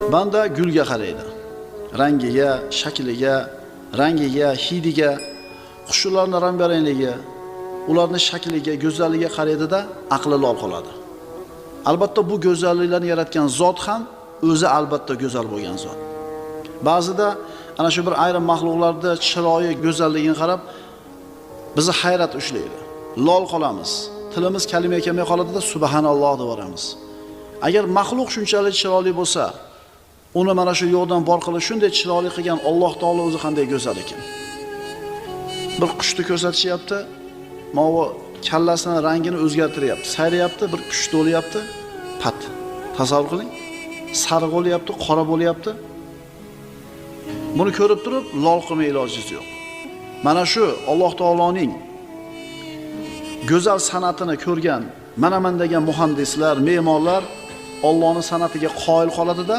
Banda gulga qaraydi. Rangiga, shakliga, rangiga, hidiga, qushlarning rang-barangligiga, ularning shakliga, go'zalligiga qaraydi-da, aqli lol qoladi. Albatta bu go'zalliklarni yaratgan zot ham o'zi albatta go'zal bo'lgan zot. Ba'zida ana shu bir ayrim maxluqlarda chiroyi, go'zalligini qarab bizni hayrat ushlaydi. Lol qolamiz. Tilimiz kalima kelmay qoladida subhanalloh deb yuboramiz. Agar maxluq shunchalik chiroyli bo'lsa, uni mana shu yo'qdan bor qilib shunday chiroyli qilgan Alloh taolo o'zi qanday go'zal ekan. Bir qushni ko'rsatishyapti, movi kallasini rangini o'zgartiryapti, sayrayapti, bir pushti bo'lyapti, pat. Tasavvur qiling. Sariq bo'lyapti, qora bo'lyapti. Buni ko'rib turib lol qilmay ilojingiz yo'q. Mana shu Alloh taoloning go'zal san'atini ko'rgan, mana man degan muhandislar, me'morlar Allohning san'atiga qoyil qoladida,